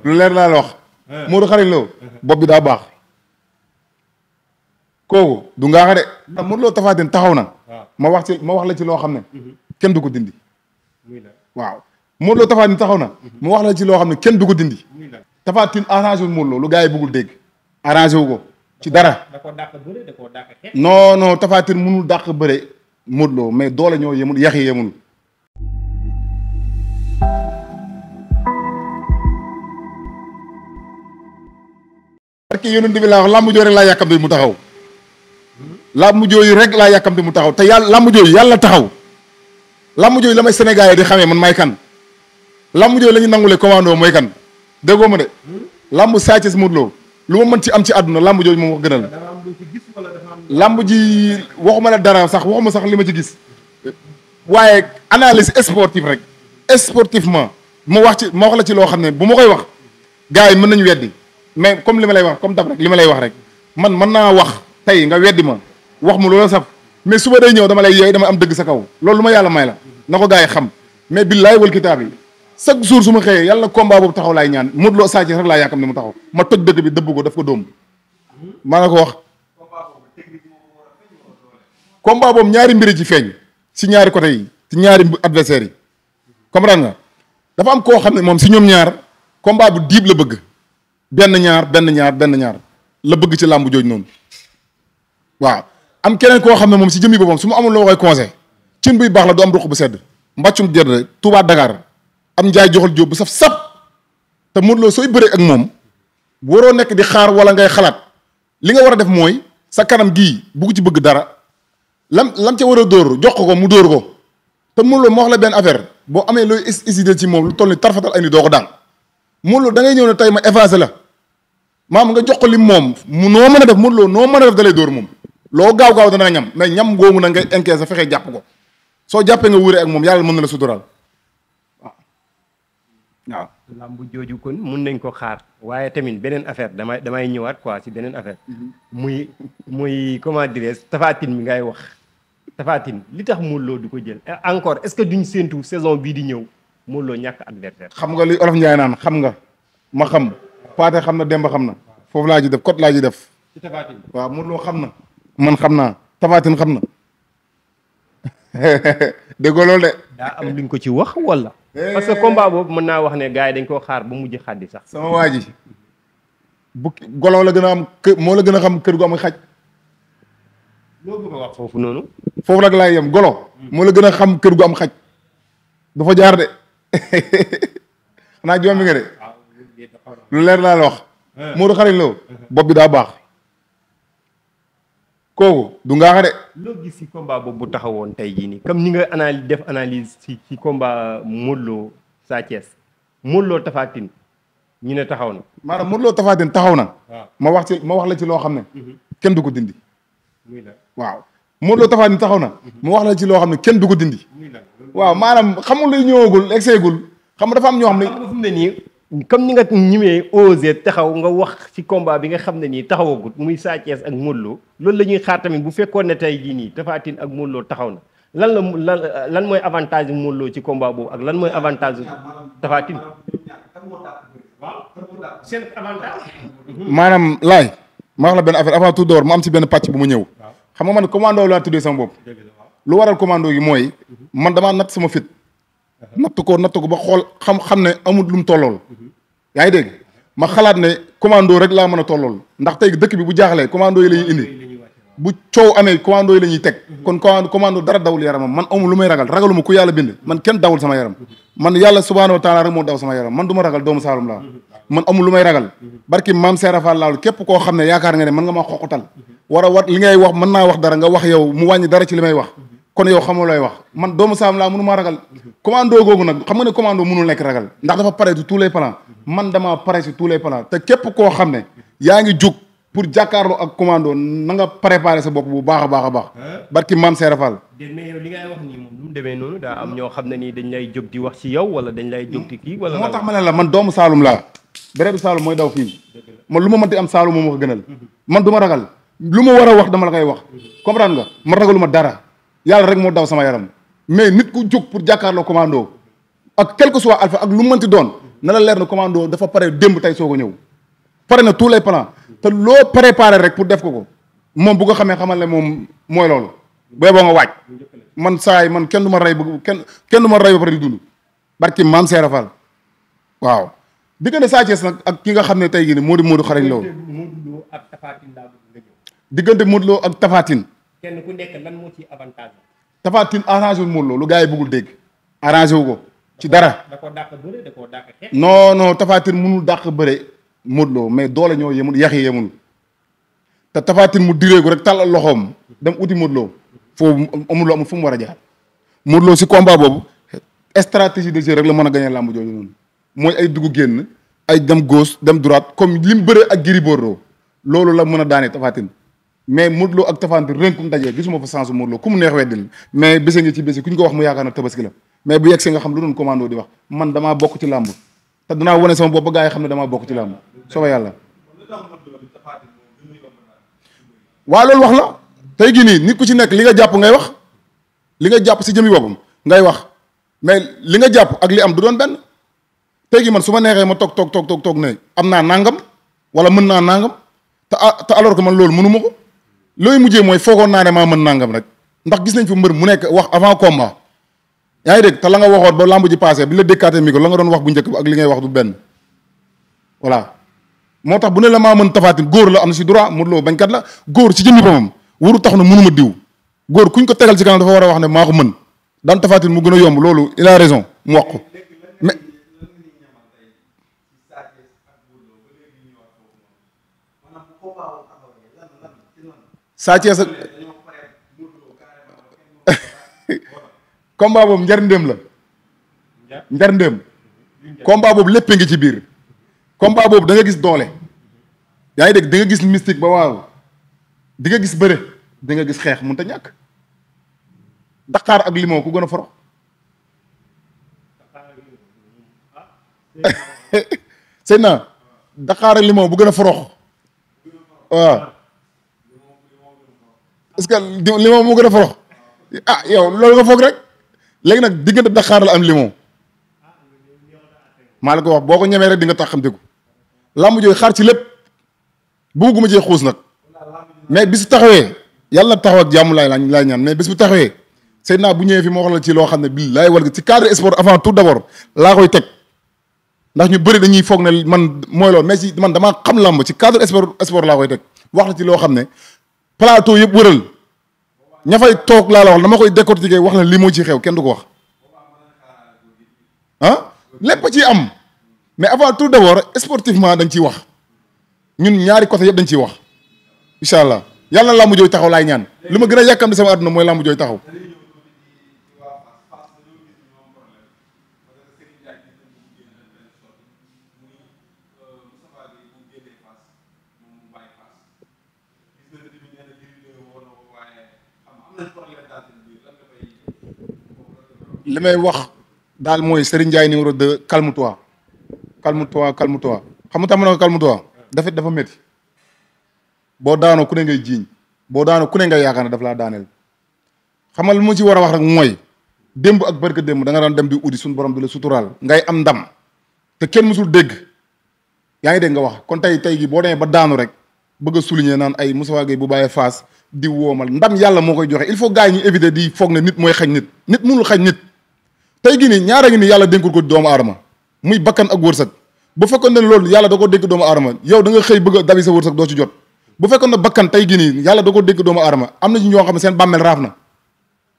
lu leer laa la wax. Modou Xarañ Lo bopp bi daa baax. kooku du ngaaxa de. ndax Modou Lo Tapha Tine taxaw na. ma wax la ci loo xam ne. kenn du ko dindi. waaw Modou Lo Tapha Tine taxaw na. ma wax la ci loo xam ne kenn du ko dindi. Tapha Tine arrangé wu Modou Lo lu gars yi bëggul dégg. arrangé wu ko ci dara. da koo dàq bëre da koo dàq xeex. non non Tapha Tine mënul dàq bëre Modou Lo mais doole ñoo yemul yax yi yemul. parce que yonent bi laa wax làmb jooju rek laa yàkkamte mu taxaw. làmb jooju rek laa yàkkamte mu taxaw te yàlla làmb jooju yàlla taxaw. làmb jooju la may Sénégal yi di xamee man may kan. làmb jooju la ñu nangulee commando mooy kan déggoo ma de. làmb Sa Thiès Modou Lo lu ma mën ci am ci àdduna làmb jooju moom wax gënal. làmb ji waxuma la dara sax waxuma sax li ma ci gis. waaye analyse sportive rek. sportivement ma wax la ci loo xam ne bu ma koy wax gars yi mën nañu weddi. mais comme li ma lay wax comme daf rek li ma lay wax rek man mën naa wax tey nga weddi ma wax mu loola saf mais suba day ñëw dama lay yeey dama am dëgg sa kaw loolu lu ma yàlla may la na ko gars yi xam mais billaay wal kitaab yi chaque jour su ma xëyee yàlla combat boobu taxaw laay ñaan Modou Lo Sa Thiès rek laa yaakam ne mu taxaw ma toj dëgg bi dëbb ko daf ko dóom maa la ko wax combat boobu ñaari mbiri ci feeñ si ñaari côté yi si ñaari adversaires yi comprendre nga dafa am koo xam ne moom si ñoom ñaar combat bu diib la bëgg benn ñaar la bëgg ci làmb jooj noonu waaw am keneen koo xam ne moom si jëmmi boppam su ma amul loo koy conseil cin buy baax la du am ruq bu sedd mbàccum gerte Touba Dakar am njaay joxal jóob bu saf sap te Modou Lo sooy bëree ak moom waroo nekk di xaar wala ngay xalaat li nga war a def mooy sa kanam gii bugg ci bëgg dara lam ca war a dóor jox ko mu dóor ko te Modou Lo moo wax la benn affaire boo amee looy hésité ci moom lu toll ni tarfatal ay ni doo ko daan Modou Lo da ngay ñëw ne tey ma effacé la maam nga jox ko lim moom mu noo mën a def Modou Lo noo mën a def dalay dóor moom loo gaaw dana ñam mais ñam googu na ngay encaissé fexe jàpp ko soo jàppee nga wure ak moom yàlla mën na la sutural waaw. lamb jooju kon mun nañ ko xaar waaye tamit beneen affaire damay ñëwaat quoi ci beneen affaire. muy comment dirais Tapha Tine mi ngay wax Tapha Tine li tax Modou Lo du ko jël encore est-ce que duñ séentu saison bii di ñëw Modou Lo ñàkk adversaire. xam nga li olof Njaay naan xam nga ma xam Paate xam na Demba xam na foofu laa ji def côté laa ji def. ci Tapha Tine waaw Modou Lo xam na. man xam naa Tapha Tine xam na déggoo loolu de. daa am luñ ko ci wax wala. parce que combat boobu mën naa wax ne gars yi dañ koo xaar ba mujj xaddi sax. sama waa ji bukki golo la gën a am kër moo la gën a xam kër gu am xaj. loo bëgg a wax foofu noonu. foofu nag laay yem golo. moo la gën a xam kër gu am xaj. du fa jaar de xanaa jombi nga de. lu leer laa la wax. Modou Xarañ Lo bopp bi daa baax. kooku du ngaaxa de. loo gis ci combat boobu bu taxawoon tey jii nii comme ni nga def analyse ci combat Modou Lo Sa Thiès Modou Lo Tapha Tine ñu ne taxaw na. maanaam Modou Lo Tapha Tine taxaw na. ma wax la ci loo xam ne. kenn du ko dindi. waaw Modou Lo Tapha Tine taxaw na. ma wax la ci loo xam ne kenn du ko dindi. waaw maanaam xamul luy ñëwagul egseegul xam nga dafa am ñoo xam ne. xam nga fu mu ne nii comme ni nga ñimee osé taxaw nga wax ci combat bi nga xam ne nii taxawagut muy Sa Thiès ak Modou Lo loolu la ñuy xaar tamit bu fekkoon ne tey jii nii Tapha Tine ak Modou Lo taxaw na lan mooy avantage Modou Lo ci combat boobu ak lan mooy avantage Tapha Tine. seen avantage. maanaam laay ma wax la benn affaire avant tout d'abord mu am ci benn pàcc bu ma ñëw. xam nga man commando laa tuddee sama bopp. lu waral commando gi mooy man damaa natt sama fit. natt ko ba xool xam ne amul lu mu tollool. yaa ngi dégg ma xalaat ne commando rek laa mën a tollool ndax tey dëkk bi bu jaaxlee commando yi la ñuy indi bu coow amee commando yi la ñuy teg kon commando dara dawul yaramam man amul lu may ragaluma ku yàlla bind man kenn dawul sama yaram man yàlla subhaanahu wa taala rek moo daw sama yaram man du ma ragal doomu saalum laa man amul lu may ragal barki maam Seera Fall laalu képp koo xam ne yaakaar nga ne mën nga maa xoqutal war a wat li ngay wax mën naa wax dara nga wax yow mu wàññi dara ci li may wax kon yow xamoo looy wax man doomu saam laa mënu maa ragal commando googu nag xam nga ne commando mënul nekk ragal ndax dafa pare sur tous les plans man damaa pare sur tous les plans te képp koo xam ne yaa ngi jug pour jàkkaarloo ak commando na nga préparer sa bopp bu baax a baax a baax barki maam Seera Fall. mais yow li ngay wax nii moom lu mu demee noonu daa am ñoo xam ne nii dañ lay jóg di wax ci yow wala dañ lay jóg di kii wala. moo tax ma ne la man doomu Saalum laa bérébu Saalum mooy daw fii man lu ma mënti am Saalum moom ma ko gënal man du ma ragal lu ma war a wax dama la koy wax comprendre nga ma ragaluma dara. yàlla rek moo daw sama yaram mais nit ku jóg pour jàkkaarloo commando ak quel que soit alpha ak lu mu mënti doon na la leer na commando dafa pare démb tey soo ko ñëw pare na tous les plans te loo préparé rek pour def ko moom bu ko xamee xamal ne moom mooy loolu booy boo nga waaj man saay man kenn du ma rey bëgg kenn du ma rey ba pare di dund barki maam Seera Fall waaw diggante Sa Thiès nag ak ki nga xam ne tey jii nii Modou xarañ Lo diggante Modou Lo ak Tapha Tine kenn ku nekk lan moo ci avantage Tapha Tine arrangé wul Modou Lo lu gars yi bëggul dégg arrangé wu ko ci dara da koo dàq bëre da koo dàq xeex non Tapha Tine mënul dàq bëre Modou Lo mais doole ñoo yemul yax yi yemul te Tapha Tine mu diree ko rek tàllal loxoom dem uti Modou Lo foofu amul fu mu war a jaar Modou Lo si combat boobu stratégie de jeu rek la mën a gagné làmb jooju noonu mooy ay dugg génn ay dem gauche dem droite comme li mu bëree ak Gris Bordeaux loolu la mën a daanee Tapha Tine mais Modou Lo ak Tapha Tine rënkum dajee gisuma fa sens Modou Lo ku mu neex weddil mais bése ngi ci bési ku ñu ko wax mu yaakaar na tabaski la mais bu yegsee nga xam lu doon commando di wax man damaa bokk ci làmb te danaa wane sama bopp ba gars yi xam ne damaa bokk ci làmb sooba yàlla waaw loolu wax la tey gi nii nit ku ci nekk li nga jàpp ngay wax li nga jàpp si jëmi boppam ngay wax mais li nga jàpp ak li am du doon benn tey gi man su ma neexee ma toog ne am naa nangam wala mën naa nangam te alors que man loolu mënu ma ko looy mujjee mooy foogoon naa ne maa mën nangam rek ndax gis nañ fi mbër mu nekk wax avant combat yaa ngi dégg te la nga waxoon ba lamb ji passé bi la dékkaatee micro la nga doon wax bu njëkk ba ak li ngay wax du benn voilà moo tax bu ne la maa mën Tapha Tine góor la am na si droit Modou Lo bañkat la góor ci jëmmi boppam waru tax na mënuma diw góor kuñ ko tegal ci kanam dafa war a wax ne maa ko mën daan Tapha Tine mu gën a yomb loolu il a raison mu wax ko mais Sa Thiès ak combat boobu njar ndéem la njar ndéem combat boobu lépp ngi ci biir combat boobu da nga gis doole yaa ngi dégg da nga gis mystique ba waaw di nga gis bëre di nga gis xeex mënut a ñàkk Dakar ak limon ku gën a forox sëy na Dakar ak limon bu gën a forox waaw est-ce que limon moo gën a forox ah yow loolu nga foog rek léegi nag diggante Dakar la am limon maa la ko wax boo ko ñemee rek di nga tax xam te ko làmb jooyu xaar ci lépp bugguma cee xuus nag mais bis bu taxawee yàlla na taxaw ak jàmm laay ñaan mais bis bu taxawee Seydina bu ñëwee fi ma wax la ci loo xam ne billaay wala ci cadre sport avant tout d'abord laa koy teg ndax ñu bëri dañuy foog ne man mooy loolu mais si man damaa xam làmb ci cadre sport laa koy teg wax la ci loo xam ne plateau yëpp wëral ña fay toog laa la wax dama koy décortiquer wax la li moo ci xew kenn du ko wax ah lépp ci am mais avant tout d'abord sportivement dañ ciy wax ñun ñaari côté yëpp dañ ciy wax incha allah yàlla na làmb jooy taxaw laay ñaan li ma gën a yàkkamti sama àdduna mooy làmb jooy taxaw. li may wax daal mooy Serigne Ndiaye numéro 2 calme-toi calme-toi calme-toi xam nga tax ma ne ko calme-toi dafa métti boo daanoo ku ne ngay jiiñ boo daanoo ku ne ngay yaakaar ne daf laa daaneel xam nga lu ma ci war a wax rek mooy démb ak barka démb da nga daan dem di uddi suñu borom di la suturaal ngay am ndam te kenn mësul dégg yaa ngi dégg nga wax kon tey gi boo demee ba daanu rek bëgg a souligner naan ay Moustapha Gueye bu bàyyee Fass di woomal ndam yàlla moo koy joxe il faut gars yi ñu éviter di foog ne nit mooy xañ nit mënul xañ nit tey gi nii ñaara ngi nii yàlla dénkul ko doomu aadama muy bakkan ak wërsëg bu fekkoon ne loolu yàlla da ko dénk doomu aadama yow da nga xëy bëgg a dabi sa wërsëg doo ci jot bu fekkoon ne bakkan tey gi nii yàlla da ko dénk doomu aadama am na ci ñoo xam ne seen bàmmeel raaf na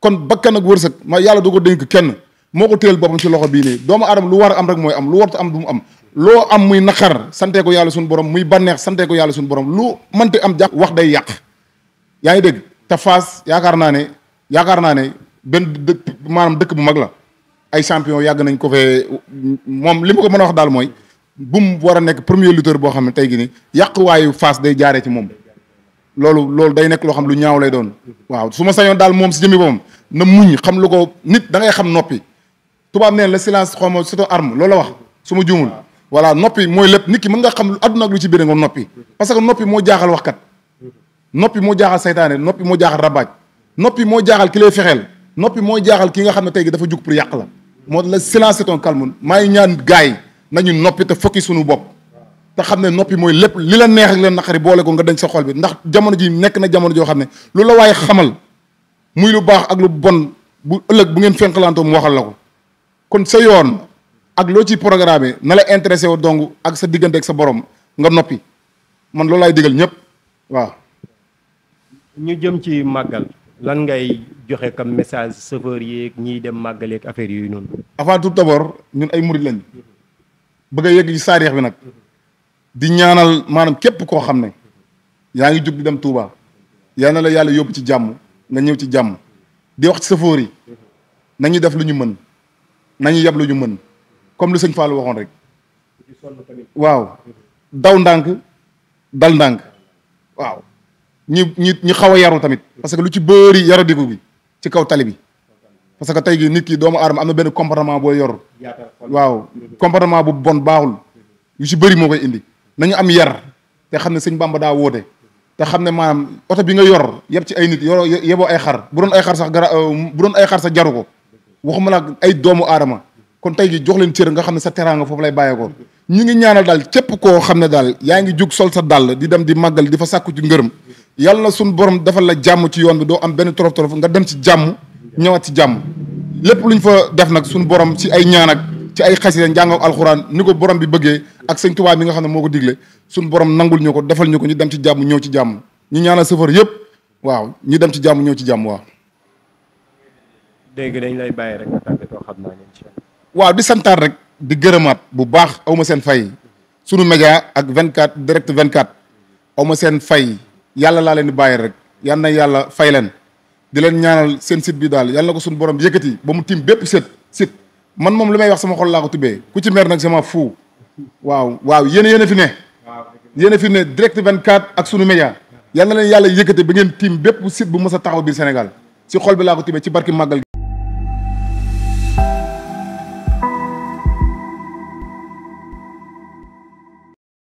kon bakkan ak wërsëg ma yàlla da ko dénk kenn moo ko téyel boppam ci loxo bii nii doomu aadama lu war a am rek mooy am lu warta am du mu am loo am muy naqar santee ko yàlla suñu borom muy bànneex santee ko yàlla suñu borom lu mënte am jàpp wax day yàq yaa ngi dégg te Fass yaakaar naa ne benn dëkk maanaam dëkk bu mag la ay champion yàgg nañ ko fee moom li ma ko mën a wax daal mooy bu mu war a nekk premier lutteur boo xam ne tey gi ni yàquwaayu Fass day jaaree ci moom loolu day nekk loo xam lu ñaaw lay doon waaw su ma sañoon daal moom si jëmmi boppam na muñ xam lu ko nit da ngay xam noppi tubaab neen la silence xaw ma c'est une arme loolu la wax su ma juumul voilà noppi mooy lépp nit ki mën nga xam lu àdduna ak lu ci biir nga noppi parce que noppi moo jaaxal waxkat noppi moo jaaxal saytaane noppi moo jaaxal rabaaj noppi moo jaaxal ki lay fexeel noppi moo jaaxal ki nga xam ne tey gi dafa jug pour yàq la moo la silence c'est un calme maa ngi ñaan gars yi nañu noppi te fokki suñu bopp te xam ne noppi mooy lépp li la neex ak la naqari boole ko nga denc sa xol bi ndax jamono ji nekk na jamono joo xam ne lu la waaye xamal muy lu baax ak lu bon bu ëllëg bu ngeen fenqalantoo mu waxal la ko kon sa yoon ak loo ci programme na la intéressé wu dong ak sa diggante ak sa borom nga noppi man loolu laay digal ñëpp waaw. ñu jëm ci màggal lan ngay joxe comme message chauffeur yeeg ñiy dem màggaleeg affaire yooyu noonu. avant tout d'abord ñun ay murid lañ bëgg a yegg ci saarix bi nag di ñaanal maanaam képp koo xam ne yaa ngi jóg di dem Touba yal na la yàlla yóbbu ci jàmm nga ñëw ci jàmm di wax ci chauffeur yi nañu def lu ñu mën nañu yab lu ñu mën comme lu sëñ Fallou waxoon rek waaw daw ndànk dal ndànk waaw ñi xaw a yaru tamit parce que lu ci bëri yaru digu bi ci kaw tali bi parce que tey gi nit ki doomu aadama am na benn comportement booy yor waaw comportement bu bon baaxul yu ci bëri moo koy indi nañu am yar te xam ne sëñ Bamba daa woote te xam ne maanaam oto bi nga yor yeb ci ay nit yoroo yeboo ay xar bu doon ay xar sax bu doon ay xar sax jaru ko waxuma la ay doomu aadama kon tey gi jox leen cër nga xam ne sa teraanga foofu lay bàyyeekoo ñu ngi ñaanal daal képp koo xam ne daal yaa ngi jug sol sa dàll di dem di màggal di fa sàkku ci ngërëm yàlla na suñu borom defal la jàmm ci yoon bi doo am benn torof torof nga dem ci jàmm ñëwaat ci jàmm lépp lu ñu fa def nag suñu borom ci ay ñaan ak ci ay xasida njàng ak alxuraan ni ko borom bi bëggee ak sëñ Tuubaa mi nga xam ne moo ko digle suñu borom nangul ñu ko defal ñu ko ñu dem ci jàmm ñëw ci jàmm ñu ñaanal safar yëpp waaw ñu dem ci jàmm ñëw ci jàmm waaw. dégg dañ lay bàyyi rek nga tàggatoo xam naa ne waaw di santaat rek di gërëmaat bu baax awma seen fay sunu média ak 24 direct 24 awma seen fay yàlla laa leen di bàyyi rek yal na yàlla fay leen di leen ñaanal seen site bi daal yàlla na ko suñu borom yëkkati ba mu tim bépp site man moom li may wax sama xol laa ko tubbee ku ci mer nag sama fu waaw yéen a fi ne yéen a fi ne direct 24 ak sunu média yal na leen yàlla yëkkati ba ngeen tim bépp site bu mës a taxaw biir Sénégal si xol bi laa ko tubbee ci barki màggal